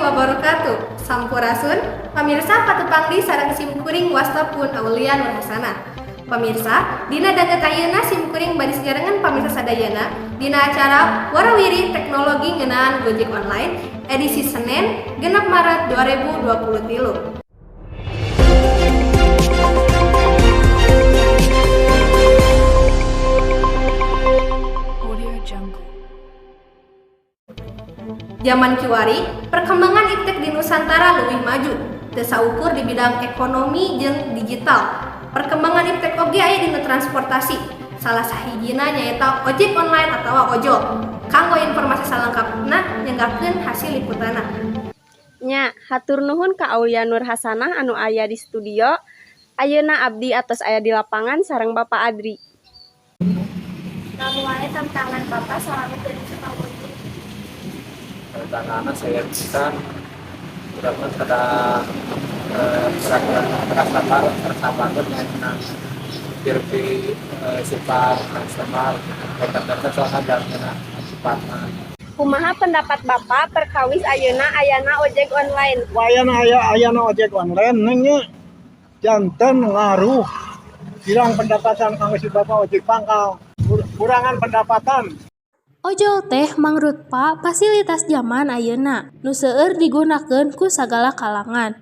Warahmatullahi wabarakatuh. Sampurasun, pamirsa, patepang deui sareng sim kuring, wasta pun Aulia Nur Hasanah. Pamirsa, dina danget ayeuna sim kuring bade nyarengan pamirsa sadayana dina acara Warawiri Teknologi ngeunaan Gojek Online edisi Senin 6 Maret 2023. Audio Jungle. Zaman kiwari, perkembangan iptek di Nusantara leuwih maju, teu saukur di bidang ekonomi jeung digital. Perkembangan iptek oge aya dina transportasi. Salah sahijina nyaeta ojek online atawa ojol. Kanggo informasi salengkapna, nyanggakeun hasil liputanna. Nya, hatur nuhun ka Aulia Nur Hasanah anu aya di studio. Ayeuna abdi atos aya di lapangan sareng Bapak Adri. Naon wae tantangan Bapak selama jadi tukang ojek? Tantangan saya bisa terutama pada peraturan customer terasa banget yang dirti sifat customer data soalnya jalan sifatnya. Kumaha pendapat Bapak perkawis ayeuna ayana ojek online? Wayana aya ayana ojek online nya janten ngaruh kirang pendapatan kanggo si bapak ojek pangkal, kurangan pendapatan. Ojol teh mangrupa fasilitas jaman ayeuna nu seueur digunakeun ku sagala kalangan.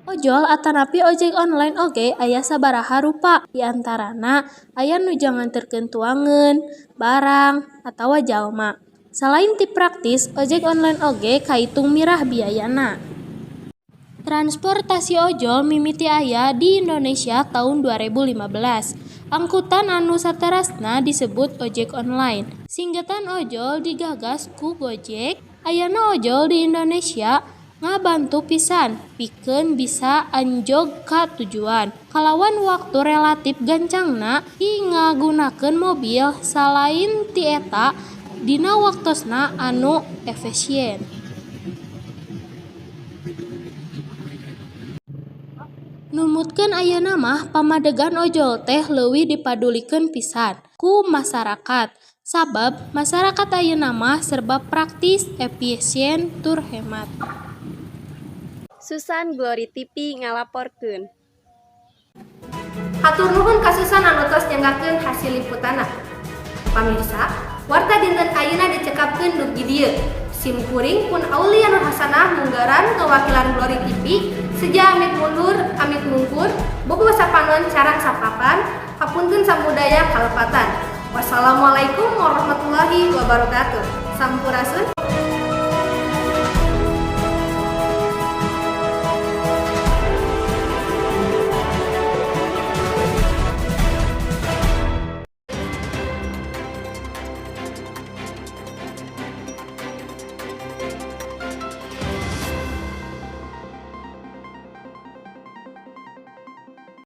Ojol atanapi ojek online oge aya sabaraha rupa, di antarana aya nu jang nganterkeun tuangan, barang, atawa jalma. Salain ti praktis, ojek online oge kaitung mirah biayana. Transportasi ojol mimiti aya di Indonesia taun 2015. Angkutan anu saterasna disebut ojek online. Singgetan ojol digagas ku Gojek. Ayana ojol di Indonesia ngabantu pisan pikeun bisa anjog ka tujuan kalawan waktu relatif gancangna ti ngagunakeun mobil, salain ti eta dina waktosna anu efisien. Numutkeun ayeuna mah pamadegan ojol teh leuwih dipadulikeun pisan ku masarakat, sabab masarakat ayeuna mah serba praktis, efisien tur hemat. Susan, Glory TV ngalaporkeun. Hatur nuhun ka Susan anu tos nyanggakeun hasil liputanna. Pamirsa, warta dinten ayeuna dicekapkeun dugi dieu. Sim kuring pun Aulia Nur Hasanah munggaran ngawakilan Glory TV seja amit mundur, amit mungkur, bobo sapanon carang sapapan, hapunten samudaya kalepatan. Wassalamualaikum warahmatullahi wabarakatuh. Sampurasun.